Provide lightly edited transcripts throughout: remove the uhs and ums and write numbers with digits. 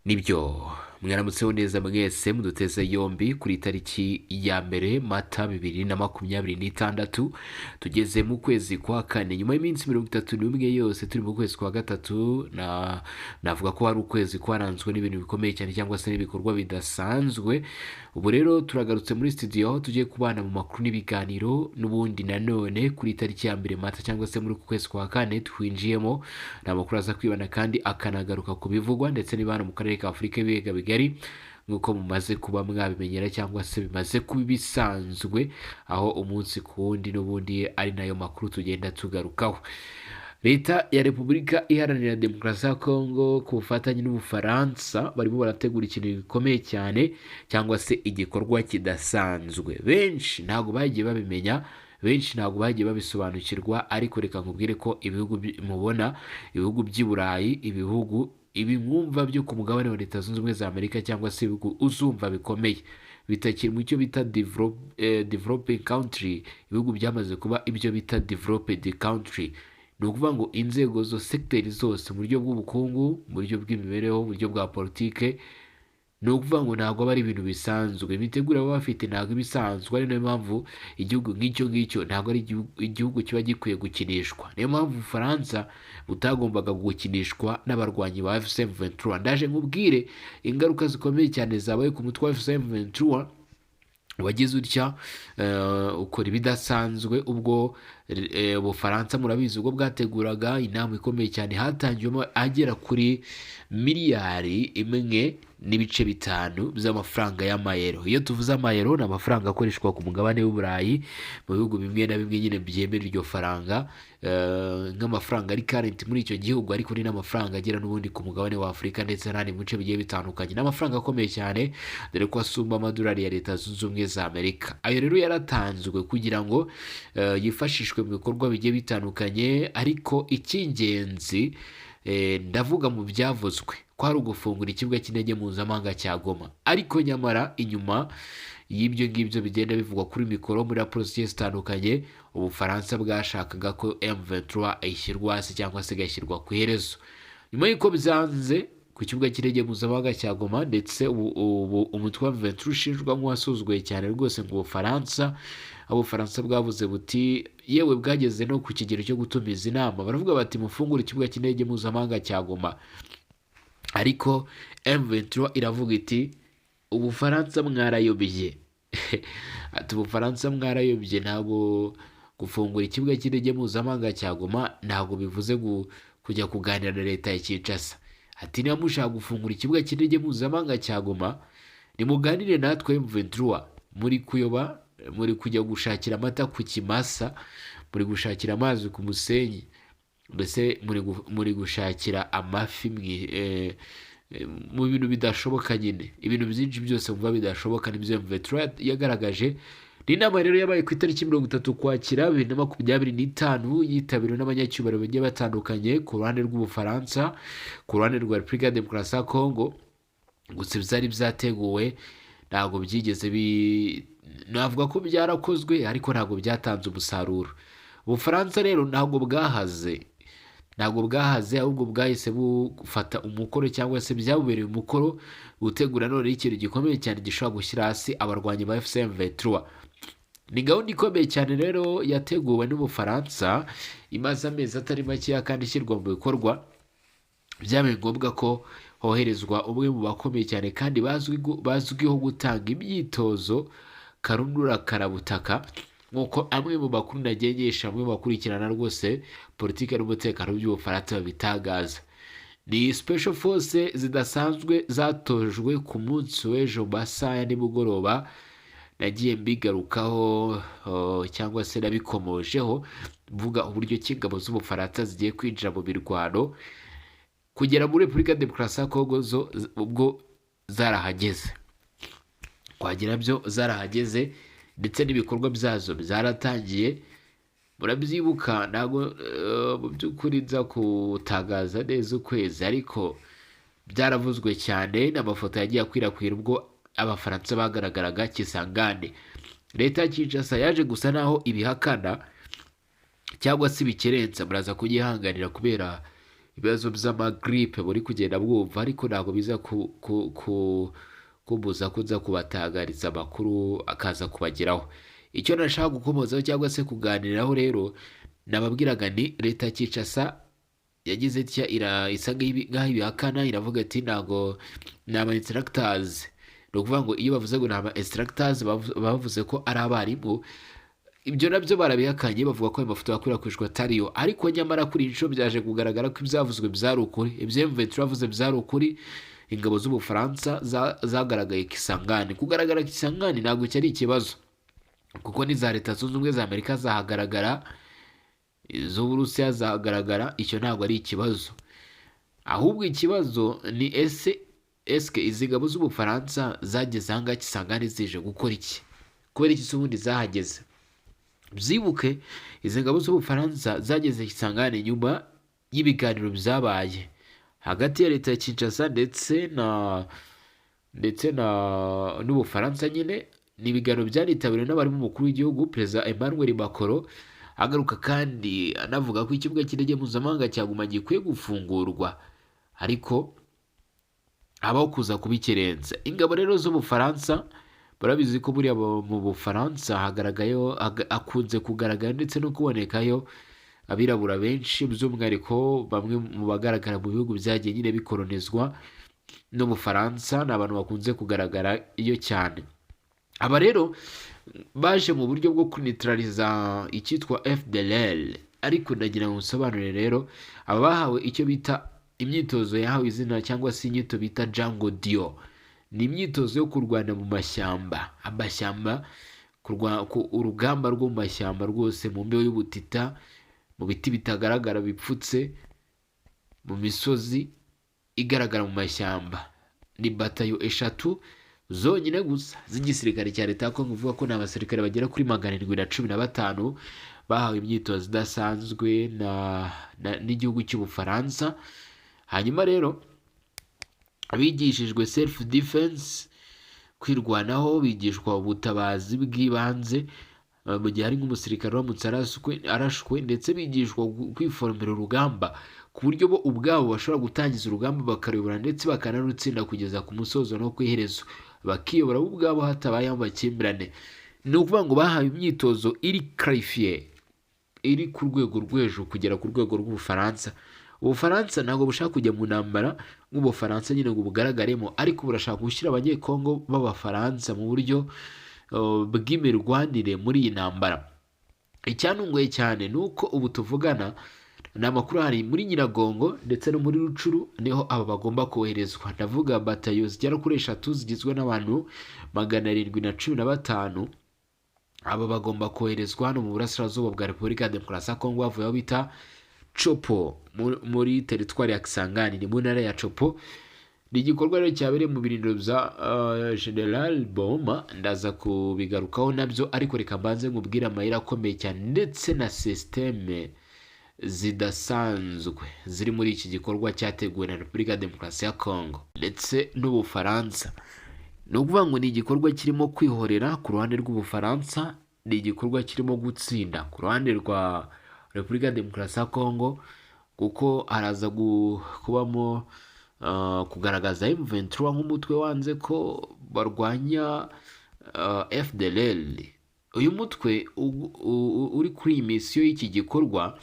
Nibyo, mwaramutseho neza mwese muduteze yombi kuri tariki ya 1 Mata 2026. Tugeze mu kwezi kwa kane nyuma y'iminsi 31 yose turi mu kwezi kwa gatatu. Na navuga ko hari ukwezi kwaranzwe n'ibintu bikomeye cyane cyangwa se n'ibikorwa bidasanzwe. Ubu rero turagarutse muri studio aho tugiye kubana mu makuru n'ibiganiro n'ubundi nanone kuri tariki ya 1 Mata cyangwa se muri uku kwezi kwa kane twinjiyemo. Ni amakuru aza kwibana kandi akanagaruka ku bivugwa ndetse n'ibana mu karere ka Afurika y'ibiyaga bigari, nk'uko mumaze kuba mwabimenyera cyangwa se bimaze kuba ibisanzwe, aho umunsi ku wundi n'ubundi ari nayo makuru tugenda tugarukaho. Leta ya Repubulika Iharanira Demokarasi ya Kongo ku bufatanye n'Ubufaransa barimo barategura ikintu gikomeye cyane cyangwa se igikorwa kidasanzwe. Benshi ntabwo bagiye babimenya, benshi ntabwo bagiye babisobanukirwa, ariko reka nkubwire ko ibihugu mubona, ibihugu by'i Burayi, ibihugu ibi mwumva byo ku mugabane wa Leta Zunze Ubumwe za Amerika cyangwa se ibihugu uzumva bikomeye bitakiri mu cyo bita developing country, ibihugu byamaze kuba ibyo bita developed country. Ni ukuvuga ngo inzego zo segiteri zose, mu buryo bw'ubukungu, mu buryo bw'imibereho, mu buryo bwa politike, ni ukuvuga ngo ntabwo aba ari ibintu bisanzwe. Imitegurire baba bafite ntabwo iba isanzwe, ari nayo mpamvu igihugu nk'icyo ngicyo ntabwo ari igihugu kiba gikwiye gukinishwa. Niyo mpamvu Ubufaransa butagombaga gukinishwa n'abarwanyi ba AFC M23. Ndaje nkubwire ingaruka zikomeye cyane zabaye ku mutwe wa AFC M23 wagize utya ukora ibidasanzwe ubwo Ubufaransa, murabizi, ubwo bwateguraga inama ikomeye cyane hatangiwemo agera kuri miliyari 1.5 by'amafaranga y'amayero. Iyo tuvuze amayero, ni amafaranga akoreshwa ku mugabane w'Uburayi mu bihugu bimwe na bimwe nyine byemera iryo faranga nk'amafaranga ari current muri icyo gihugu, ariko ni n'amafaranga agera n'ubundi ku mugabane wa Afurika ndetse n'ahandi mu bice bigiye bitandukanye. Ni amafaranga akomeye cyane, dore ko asumba amadolari ya Leta Zunze Ubumwe za Amerika. Ayo rero yaratanzwe kugira ngo yifashishwe mu bikorwa bigiye bitandukanye, ariko icy'ingenzi ndavuga mu byavuzwe ko ari ugufungura ikibuga cy'indege mpuzamahanga cya Goma. Ariko nyamara inyuma y'ibyo ngibyo bigenda bivugwa kuri mikoro muri raporo zigiye zitandukanye, Ubufaransa bwashakaga ko M23 ishyirwa hasi cyangwa se igashyirwa ku iherezo. Nyuma y'uko byanze ku kibuga cy'indege mpuzamahanga cya Goma, ndetse ubu umutwe wa M23 ushinjwa nk'uwasuzuguye cyane rwose ngo Ubufaransa, aho Ubufaransa bwavuze buti, yewe bwageze no ku kigero cyo gutumiza inama, baravuga bati: "Mufungure ikibuga cy'indege mpuzamahanga cya Goma." Ariko M23 iravuga iti: "Ubufaransa mwarayobye." Ati: "Ubufaransa mwarayobye, ntabwo gufungura ikibuga cy'indege mpuzamahanga cya Goma ntabwo bivuze kujya kuganira na leta ya Kinshasa." Ati: "Niba mushaka gufungura ikibuga cy'indege mpuzamahanga cya Goma, nimuganire natwe M23. Muri kuyoba, muri kujya gushakira amata ku kimasa, muri gushakira amazi ku musenyi, mbese muri gushakira amafi mu bintu bidashoboka nyine." Ibintu byinshi byose mvuga bidashoboka nibyo M23 yagaragaje. Ni inama rero yabaye ku itariki 30 Ukwakira 2025, yitabiriwe n'abanyacyubahiro bagiye batandukanye ku ruhande rw'Ubufaransa, ku ruhande rwa Repubulika ya Demokarasi ya Kongo. Gusa byari byateguwe, ntabwo byigeze bi navuga ko byarakozwe, ariko ntabwo byatanze umusaruro. Ubufaransa rero ntabwo bwahaze, ntabwo bwahaze, ahubwo bwahise bufata umukoro cyangwa se byabubereye umukoro gutegura noneho ikintu gikomeye cyane gishobora gushyira hasi abarwanyi ba AFC M23. Ni gahunda ikomeye cyane rero yateguwe n'Ubufaransa, imaze amezi atari makeya kandi ishyirwa mu bikorwa. Byabaye ngombwa ko hoherezwa umwe mu bakomeye cyane kandi bazwiho gutanga imyitozo karundura karabutaka, nk'uko amwe mu makuru nagengesha amwe mu bakurikirana rwose politiki n'umutekano by'Ubufaransa babitangaza. Ni special force zidasanzwe zatojwe ku munsi w'ejo mu masaha ya nimugoroba. Nagiye mbigarukaho cyangwa se nabikomojeho mvuga uburyo ki ingabo z'Ubufaransa zigiye kwinjira mu mirwano kugera muri Repubulika ya Demokarasi ya Kongo. Zo ubwo zarahageze, kuhagera byo zarahageze, ndetse n'ibikorwa byazo byaratangiye. Murabyibuka, ntabwo mu by'ukuri nza kutangaza neza ukwezi, ariko byaravuzwe cyane n'amafoto yagiye akwirakwira ubwo Abafaransa bagaragaraga Kisangani. Leta ya Kinshasa yaje gusa naho ibihakana cyangwa se ibikerensa, muraza kugihanganira kubera Ibibazo by'amagripe muri kugenda bwumva, ariko ntabwo biza kumbuza ko nza kubatangariza amakuru akaza kubageraho. Icyo nashaka gukomozaho cyangwa se kuganiraho rero, nababwiraga ni leta ya Kinshasa yagize itya isa nk'aho ibihakana, iravuga ati ntabwo ni aba instructors. Ni ukuvuga ngo iyo bavuze ngo ni aba instructors, bavuze ko ari abarimu. Ibyo nabyo barabihakanye, bavuga ko ayo mafoto yakwirakwijwe atariyo. Ariko nyamara kuri iyi nshuro byaje kugaragara ko ibyavuzwe byari ukuri, ibyo M23 yavuze byari ukuri. Ingabo z'Ubufaransa zagaragaye Kisangani. Kugaragara Kisangani ntabwo cyari ikibazo, kuko n'iza Leta Zunze Ubumwe za Amerika zahagaragara, iz'Uburusiya zahagaragara, icyo ntabwo ari ikibazo. Ahubwo ikibazo ni ese eske izi ngabo z'Ubufaransa zageze ahangaha Kisangani zije gukora iki? Kubera iki se ubundi zahageze? Byibuke, izi ngabo z'Ubufaransa zageze Kisangani nyuma y'ibiganiro byabaye hagati ya leta ya Kinshasa ndetse na n'Ubufaransa nyine. Ni ibiganiro byanitabiriwe n'abarimo umukuru w'igihugu, Perezida Emmanuel Macron, agaruka kandi anavuga ko ikibuga cy'indege mpuzamahanga cya Goma gikwiye gufungurwa, ariko habaho kuza kubikerenza. Ingabo rero z'Ubufaransa, barabizi ko buriya mu Bufaransa hagaragayeho hakunze kugaragara ndetse no kubonekayo abirabura benshi, by'umwihariko bamwe mu bagaragara mu bihugu byagiye nyine bikoronizwa n'Ubufaransa, ni abantu bakunze kugaragara iyo cyane. Aba rero baje mu buryo bwo kuneutraliza icyitwa FDLR. Ariko ndagira ngo nsobanure rero, aba bahawe icyo bita imyitozo yahawe izina cyangwa se inyito bita Jungle Drill. Ni imyitozo yo kurwana mu mashyamba, amashyamba, urugamba rwo mu mashyamba rwose, mu mbeho y'ubutita, mu biti bitagaragara bipfutse, mu misozi igaragara mu mashyamba. Ni batayo 3 zonyine gusa z'igisirikare cya leta ya Kongo, ivuga ko ni abasirikare bagera kuri 715 bahawe imyitozo idasanzwe n'igihugu cy'Ubufaransa. Hanyuma rero bigishijwe self defense, kwirwanaho, bigishwa ubutabazi bw'ibanze mu gihe hari nk'umusirikare uramutse arashwe, ndetse bigishwa kwiforomera urugamba ku buryo bo ubwabo bashobora gutangiza urugamba, bakaruyobora ndetse bakanarutsinda kugeza ku musozo no ku iherezo, bakiyobora bo ubwabo hatabayeho amakimbirane. Ni ukuvuga ngo bahawe imyitozo iri qualifié, iri ku rwego rwo hejuru kugera ku rwego rw'Ubufaransa. Ubufaransa ntabwo bushaka kujya mu ntambara nk'Ubufaransa nyine ngo bugaragaremo, ariko burashaka gushyira Abanyekongo b'Abafaransa mu buryo bw'imirwanire muri iyi ntambara. Icyantunguye cyane ni uko ubu tuvugana ni amakuru ahari muri Nyiragongo ndetse no muri Rutshuru, niho aba bagomba koherezwa. Ndavuga batayo zigera kuri 3 zigizwe n'abantu 715. Aba bagomba koherezwa hano mu burasirazuba bwa Repubulika ya Demokarasi ya Kongo, bavuye aho bita Tshopo, muri teritwari ya Kisangani, ni mu ntara ya Tshopo. Ni igikorwa rero cyabereye mu birindiro bya General Boma, ndaza kubigarukaho nabyo, ariko reka mbanze nkubwire amayeri akomeye cyane ndetse na système zidasanzwe ziri muri iki gikorwa cyateguwe na Repubulika ya Demokarasi ya Kongo ndetse n'Ubufaransa. Ni ukuvuga ngo ni igikorwa kirimo kwihorera ku ruhande rw'Ubufaransa, ni igikorwa kirimo gutsinda ku ruhande rwa Repubulika ya Demokarasi ya Kongo, kuko haraza kubamo kugaragaza M23 nk'umutwe wanze ko barwanya FDLR. Uyu mutwe uri kuri iyi misiyo y'iki gikorwa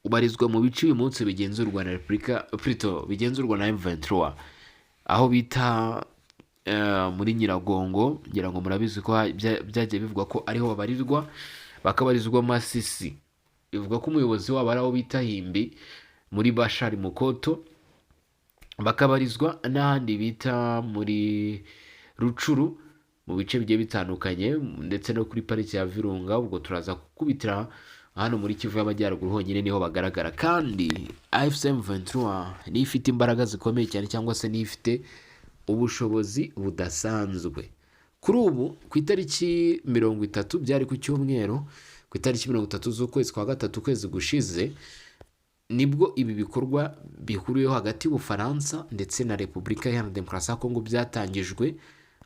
ubarizwa mu bice uyu munsi bigenzurwa na Repubulika, plutôt bigenzurwa na M23, aho bita muri Nyiragongo. Ngira ngo murabizi ko byagiye bivugwa ko ariho babarizwa, bakabarizwa Masisi. Bivuga ko umuyobozi wabo ari aho bita Himbi muri Bashari Mukoto, bakabarizwa n'ahandi bita muri Rutshuru, mu bice bigiye bitandukanye, ndetse no kuri pariki ya Virunga. Ubwo turaza gukubitira hano muri Kivu y'Amajyaruguru honyine niho bagaragara. Kandi AFC M23 niyo ifite imbaraga zikomeye cyane, cyangwa se niyo ifite ubushobozi budasanzwe kuri ubu. Ku itariki 30, byari ku cyumweru, ku itariki 30 z'ukwezi kwa gatatu, ukwezi gushize, nibwo ibi bikorwa bihuriweho hagati y'Ubufaransa ndetse na Repubulika Iharanira Demokarasi ya Kongo byatangijwe.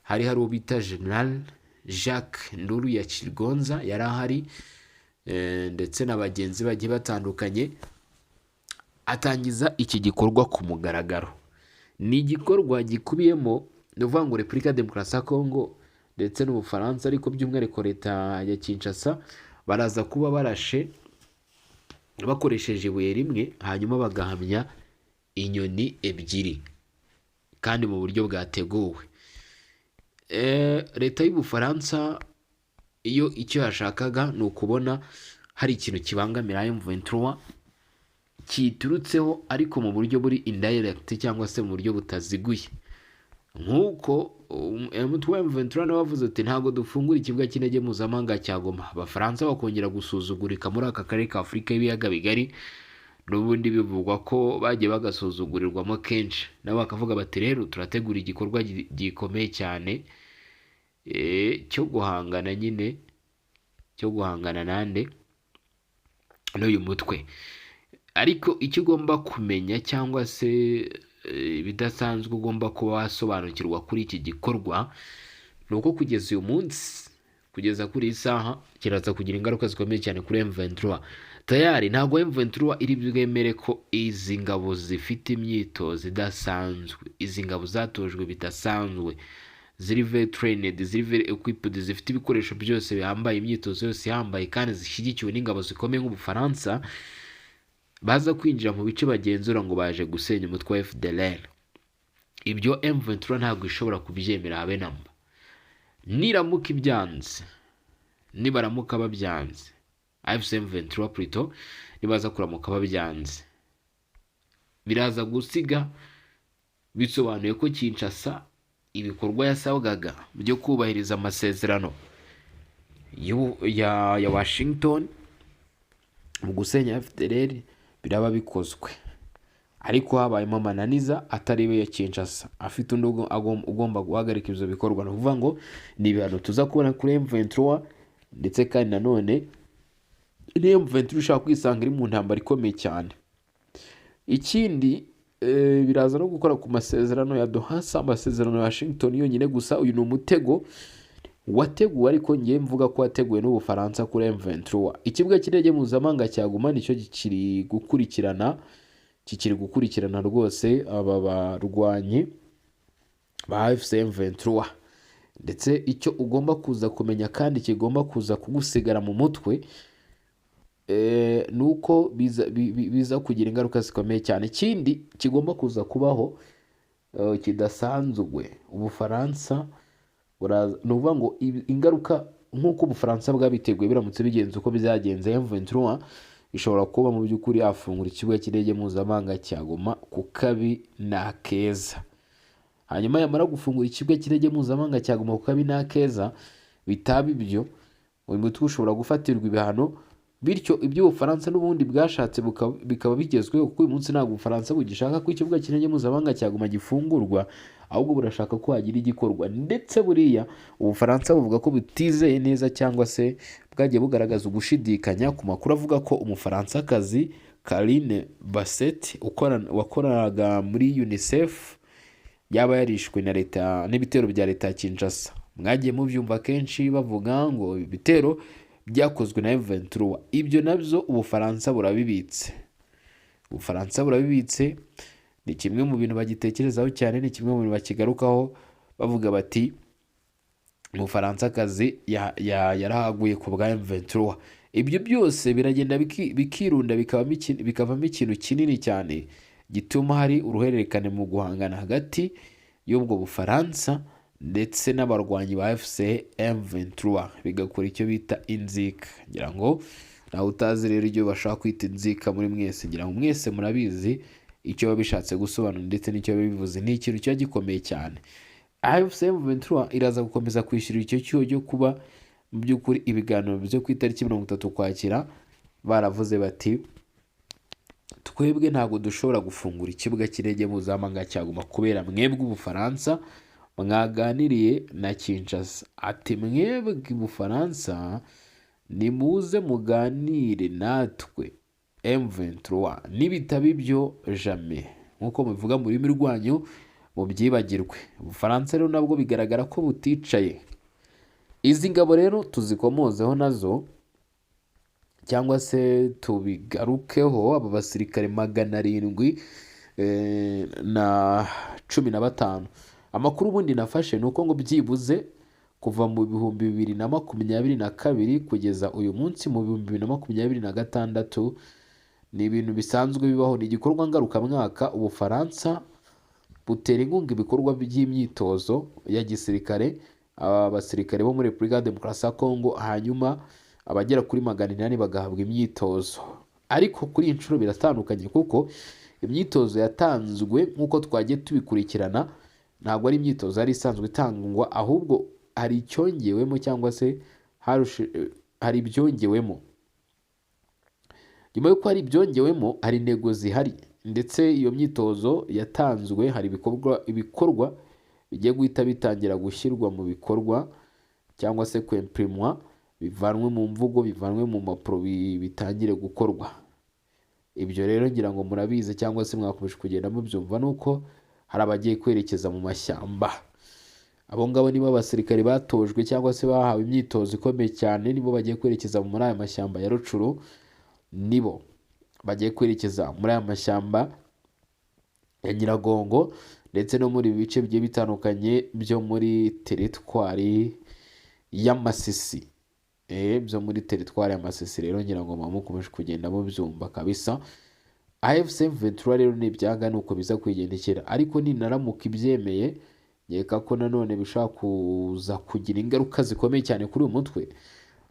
Hari uwo bita General Jacques Nduru ya Kigonza yari ahari, ndetse na bagenzi bagiye batandukanye. Atangiza iki gikorwa ku mugaragaro. Ni igikorwa gikubiyemo, ni ukuvuga ngo Repubulika ya Demokarasi ya Kongo ndetse n'Ubufaransa, ariko by'umwihariko leta ya Kinshasa, baraza kuba barashe bakoresheje ibuye rimwe, hanyuma bagahamya inyoni ebyiri kandi mu buryo bwateguwe. Leta y'Ubufaransa iyo icyo yashakaga ni ukubona hari ikintu kibangamira M23 kiturutseho, ariko mu buryo buri indirect cyangwa se mu buryo butaziguye, nk'uko M23 nawe wavuze ati: "Ntabwo dufungura ikibuga cy'indege mpuzamahanga cya Goma." Abafaransa bakongera gusuzugurika muri aka karere ka Afurika y'Ibiyaga Bigari, n'ubundi bivugwa ko bagiye bagasuzugurirwamo kenshi. Nabo bakavuga bati: "Rero turategura igikorwa gikomeye cyane cyo guhangana nyine, cyo guhangana nande? N'uyu mutwe." Ariko icyo ugomba kumenya cyangwa se ibidasanzwe ugomba kuba wasobanukirwa kuri iki gikorwa ni uko kugeza uyu munsi, kugeza kuri iyi saha, kiraza kugira ingaruka zikomeye cyane kuri M23. Tayari ntabwo M23 iri bwemere ko izi ngabo zifite imyitozo idasanzwe, izi ngabo zatojwe bidasanzwe, ziri very trained, ziri very equipped, zifite ibikoresho byose bihambaye, imyitozo yose ihambaye, kandi zishyigikiwe n'ingabo zikomeye nk'Ubufaransa, baza kwinjira mu bice bagenzura ngo baje gusenya umutwe wa FDLR. Ibyo M23 ntabwo ishobora kubyemera habe namba. Niramuka ibyanze, nibaramuka babyanze, AFC M23 plutôt, nibaza kuramuka babyanze, biraza gusiga bisobanuye ko Kinshasa ibikorwa yasabwaga byo kubahiriza amasezerano ya Washington mu gusenya FDLR biraba bikozwe, ariko habayemo amananiza atari ya Kinshasa, afite undi ugomba guhagarika ibyo bikorwa. Ni ukuvuga ngo ni ibihano tuza kubona kuri M23, ndetse kandi nanone ni M23 ishobora kwisanga iri mu ntambara ikomeye cyane. Ikindi, biraza no gukora ku masezerano ya Doha, si amasezerano ya Washington yonyine gusa. Uyu ni umutego wateguwe, ariko ngiye mvuga ko wateguwe n'Ubufaransa kuri M23. Ikibuga cy'indege mpuzamahanga cya Goma nicyo kikiri gukurikirana rwose aba barwanyi ba AFC M23. Ndetse icyo ugomba kuza kumenya kandi kigomba kuza kugusigara mu mutwe ni uko biza kugira ingaruka zikomeye cyane. Ikindi kigomba kuza kubaho kidasanzwe, Ubufaransa ni ukuvuga ngo ingaruka nk'uko Ubufaransa bwabiteguye, biramutse bigenze uko byagenze, M23 ishobora kuba mu by'ukuri yafungura ikibuga cy'indege mpuzamahanga cya Goma ku kabi n'akeza. Hanyuma yamara gufungura ikibuga cy'indege mpuzamahanga cya Goma ku kabi n'akeza, bitaba ibyo uyu mutwe ushobora gufatirwa ibihano, bityo ibyo Ubufaransa n'ubundi bwashatse bikaba bigezweho, kuko uyu munsi ntabwo Ubufaransa bugishaka ko ikibuga cy'indege mpuzamahanga cya Goma gifungurwa, ahubwo burashaka ko hagira igikorwa. Ndetse buriya Ubufaransa buvuga ko butizeye neza cyangwa se bwagiye bugaragaza ugushidikanya ku makuru avuga ko Umufaransakazi Carine Basset wakoraga muri UNICEF yaba yarishwe na leta n'ibitero bya leta ya Kinshasa. Mwagiye mubyumva kenshi bavuga ngo ibi bitero byakozwe na M23. Ibyo nabyo Ubufaransa burabibitse, Ubufaransa burabibitse. Ni kimwe mu bintu bagitekerezaho cyane, ni kimwe mu bintu bakigarukaho bavuga bati: "Umufaransakazi yarahaguye ku bwa M23." Ibyo byose biragenda bikirunda, bikavamo ikintu kinini cyane gituma hari uruhererekane mu guhangana hagati y'ubwo Bufaransa ndetse n'abarwanyi ba AFC M23, bigakora icyo bita inzika. Ngira ngo nawe utazi rero ibyo bashaka kwita inzika muri mwese, ngira ngo mwese murabizi icyo biba bishatse gusobanura ndetse n'icyo biba bivuze. Ni ikintu kiba gikomeye cyane. AFC M23 iraza gukomeza kwishyura icyo cyuho cyo kuba mu by'ukuri ibiganiro byo ku itariki 30 Ukwakira baravuze bati: "Twebwe ntabwo dushobora gufungura ikibuga cy'indege mpuzamahanga cya Goma kubera mwebwe Ubufaransa mwaganiriye na Kinshasa." Ati: "Mwebwe Ubufaransa nimuze muganire natwe M23, nibitaba ibyo jamais, nk'uko mubivuga mu rurimi rwanyu, mubyibagirwe." Ubufaransa rero nabwo bigaragara ko buticaye. Izi ngabo rero tuzikomozeho nazo cyangwa se izi ngabo za M23, cyangwa se tubigarukeho. Aba basirikare 715, amakuru ubundi nafashe ni uko ngo byibuze kuva mu 2022 kugeza uyu munsi mu 2026, ni ibintu bisanzwe bibaho, ni igikorwa ngarukamwaka. Ubufaransa butera inkunga ibikorwa by'imyitozo ya gisirikare aba basirikare bo muri Repubulika ya Demokarasi ya Kongo, hanyuma abagera kuri 800 bagahabwa imyitozo. Ariko kuri iyi nshuro biratandukanye, kuko imyitozo yatanzwe, nk'uko twagiye tubikurikirana, ntabwo ari imyitozo yari isanzwe itangwa, ahubwo hari icyongewemo cyangwa se hari ibyongewemo. Nyuma y'uko hari ibyongewemo, hari intego zihari, ndetse iyo myitozo yatanzwe hari ibikorwa bigiye guhita bitangira gushyirwa mu bikorwa cyangwa se kwempirimwa, bivanwe mu mvugo, bivanwe mu mpapuro, bitangire gukorwa. Ibyo rero ngira ngo murabizi cyangwa se mwakomeje kugenda mubyumva, nuko hari abagiye kwerekeza mu mashyamba. Abo ngabo nibo abasirikare batojwe cyangwa se bahawe imyitozo ikomeye cyane, nibo bagiye kwerekeza muri aya mashyamba ya Rucuru, nibo bagiye kwerekeza muri aya mashyamba ya Nyiragongo ndetse no muri ibi bice bigiye bitandukanye byo muri teritwari y'Amasisi. Byo muri teritwari ya Masisi rero ngira ngo muba mukomeje kugenda mubyumva kabisa. AFC M23 rero ni ibyanga, ni uko biza kwigendekera, ariko ninaramuka ibyemeye, nkeka ko nanone bishobora kuza kugira ingaruka zikomeye cyane kuri uyu mutwe.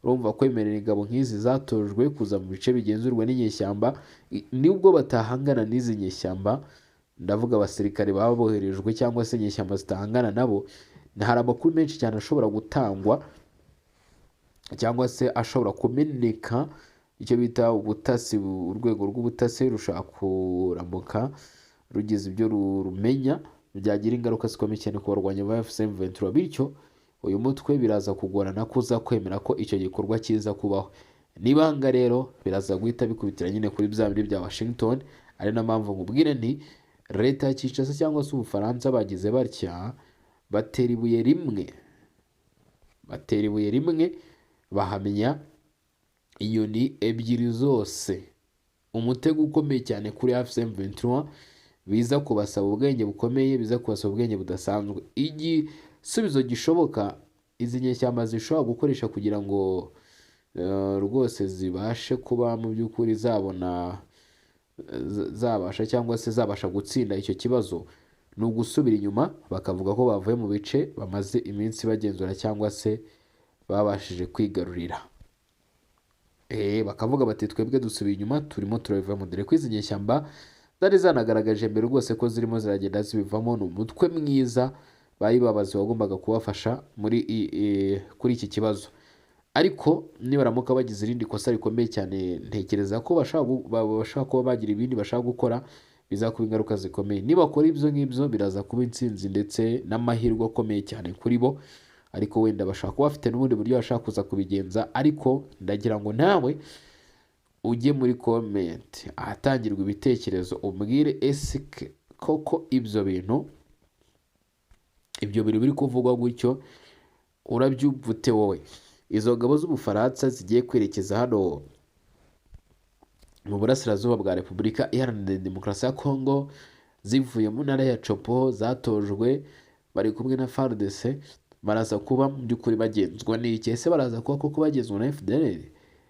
Urumva, kwemerera ingabo nk'izi zatojwe kuza mu bice bigenzurwa n'inyeshyamba, nubwo batahangana n'izi nyeshyamba, ndavuga abasirikare baba boherejwe cyangwa se inyeshyamba zitahangana nabo, hari amakuru menshi cyane ashobora gutangwa cyangwa se ashobora kumeneka, icyo bita ubutasi. Urwego rw'ubutasi rushobora kuramuka rugize ibyo rumenya byagira ingaruka zikomeye cyane ku barwanyi ba AFC M23, bityo uyu mutwe biraza kugorana kuza kwemera ko icyo gikorwa kiza kubaho. Nibanga rero, biraza guhita bikubitira nyine kuri bya bindi bya Washington, ari na mpamvu nkubwire nti leta ya Kinshasa cyangwa se Ubufaransa bagize batya batera ibuye rimwe bahamya inyoni ebyiri zose. Umutego ukomeye cyane kuri AFC M23, biza kubasaba ubwenge bukomeye, biza kubasaba ubwenge budasanzwe. Igisubizo gishoboka izi nyeshyamba zishobora gukoresha kugira ngo rwose zibashe kuba mu by'ukuri zabona zabasha cyangwa se zabasha gutsinda icyo kibazo, ni ugusubira inyuma bakavuga ko bavuye mu bice bamaze iminsi bagenzura cyangwa se babashije kwigarurira. Bakavuga bati: "Twebwe dusubiye inyuma, turimo turabivamo," dore ko izi nyeshyamba zari zanagaragaje mbere rwose ko zirimo ziragenda zibivamo. Ni umutwe mwiza bari babazi wagombaga kubafasha muri kuri iki kibazo, ariko nibaramuka bagize irindi kosa rikomeye cyane, ntekereza ko bashobora kuba bagira ibindi bashaka gukora bizakuba ingaruka zikomeye. Nibakora ibyo ngibyo, biraza kuba intsinzi ndetse n'amahirwe akomeye cyane kuri bo, ariko wenda bashobora kuba bafite n'ubundi buryo bashaka kuza kubigenza. Ariko ndagira ngo nawe ujye muri comment ahatangirwa ibitekerezo, umbwire: ese koko ibyo bintu biri kuvugwa gutyo, urabyumva ute wowe? Izo ngabo z'Ubufaransa zigiye kwerekeza hano mu burasirazuba bwa Repubulika Iharanira Demokarasi ya Kongo zivuye mu ntara ya Tshopo, zatojwe, bari kumwe na FARDC, baraza kuba mu by'ukuri bagenzwa n'iki? Ese baraza kuba koko bagenzwa na FDLR?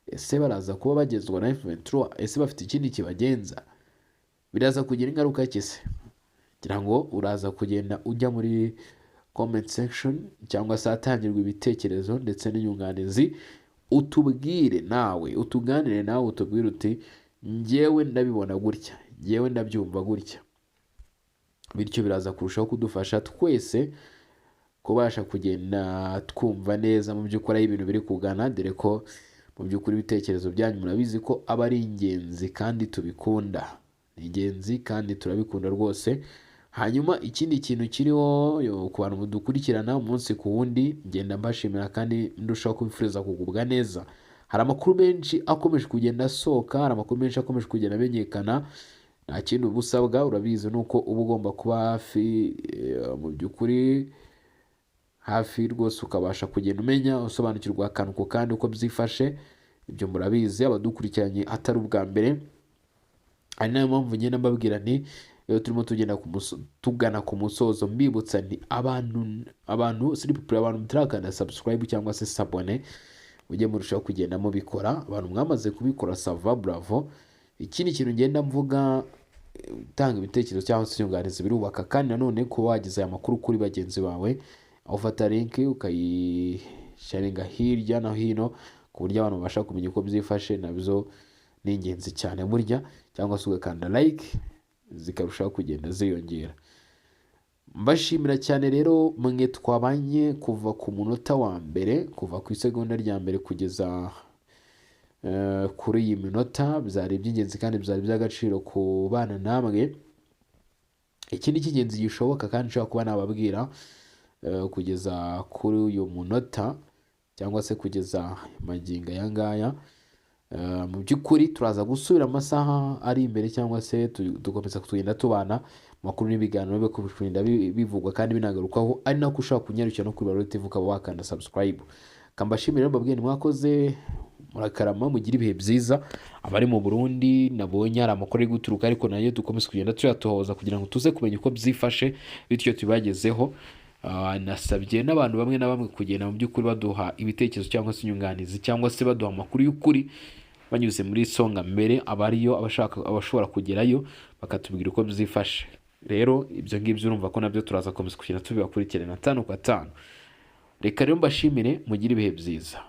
Ese baraza kuba bagenzwa na M23? Ese bafite ikindi kibagenza? Biraza kugira ingaruka ki se? Ngira ngo uraza kugenda ujya muri comment section cyangwa se ahatangirwa ibitekerezo ndetse n'inyunganizi, utubwire nawe, utuganire nawe, utubwire uti: "Njyewe ndabibona gutya, njyewe ndabyumva gutya." Bityo biraza kurushaho kudufasha twese kubasha kugenda twumva neza mu by'ukuri aho ibintu biri kugana, dore ko mu by'ukuri ibitekerezo byanyu murabizi ko aba ari ingenzi kandi tubikunda, ni ingenzi kandi turabikunda rwose. Hanyuma ikindi kintu kiriho ku bantu mudukurikirana umunsi ku wundi, ngenda mbashimira kandi ndushaho kubifuriza kugubwa neza. Hari amakuru menshi akomeje kugenda asohoka, hari amakuru menshi akomeje kugenda amenyekana. Nta kindi uba usabwa, urabizi, ni uko uba ugomba kuba hafi, mu by'ukuri hafi rwose, ukabasha kugenda umenya, usobanukirwa akantu ku kandi uko byifashe. Ibyo murabizi, abadukurikiranye atari ubwa mbere. Ari nayo mpamvu ngenda mbabwira nti iyo turimo tugenda tugana ku musozo, mbibutsa nti abantu siripure, abantu mutarakanda subscribe cyangwa se s'abonner, mujye murushaho kugenda mubikora. Abantu mwamaze kubikora, ça va, bravo. Ikindi kintu ngenda mvuga, utanga ibitekerezo cyangwa se inyunganizi birubaka, kandi nanone kuba wageza aya makuru kuri bagenzi bawe, aho ufata link ukayisharinga hirya no hino ku buryo abantu babasha kumenya uko byifashe, nabyo ni ingenzi cyane burya, cyangwa se ugakanda like zikarushaho kugenda ziyongera. Mbashimira cyane rero mwe twabanye kuva ku munota wa mbere, kuva ku isegonda rya mbere kugeza kuri iyi minota. Byari iby'ingenzi kandi byari iby'agaciro ku bana namwe. Ikindi cy'ingenzi gishoboka kandi nshobora kuba nababwira kugeza kuri uyu munota cyangwa se kugeza magingo aya ngaya, mu by'ukuri turaza gusubira amasaha ari imbere, cyangwa se dukomeza kugenda tubana amakuru n'ibiganiro bibe kugenda bivugwa kandi binagarukwaho, ari nako ushobora kunyarukira no kuri Barore TV ukaba wakanda subscribe. Kambashimire rero, mbabwire mwakoze, murakarama, mugire ibihe byiza. Abari mu Burundi nabonye hari amakuru ari guturuka, ariko nayo dukomeze kugenda tuyatohoza kugira ngo tuze kumenya uko byifashe, bityo tubibagezeho. Nasabye n'abantu bamwe na bamwe kugenda mu by'ukuri baduha ibitekerezo cyangwa se inyunganizi cyangwa se baduha amakuru y'ukuri banyuze muri Songa Mbere, abariyo, abashaka, abashobora kugerayo bakatubwira uko byifashe. Rero ibyo ngibyo urumva ko nabyo turaza gukomeza kugenda tubibakurikirana tanu kwa tanu. Reka rero mbashimire, mugire ibihe byiza.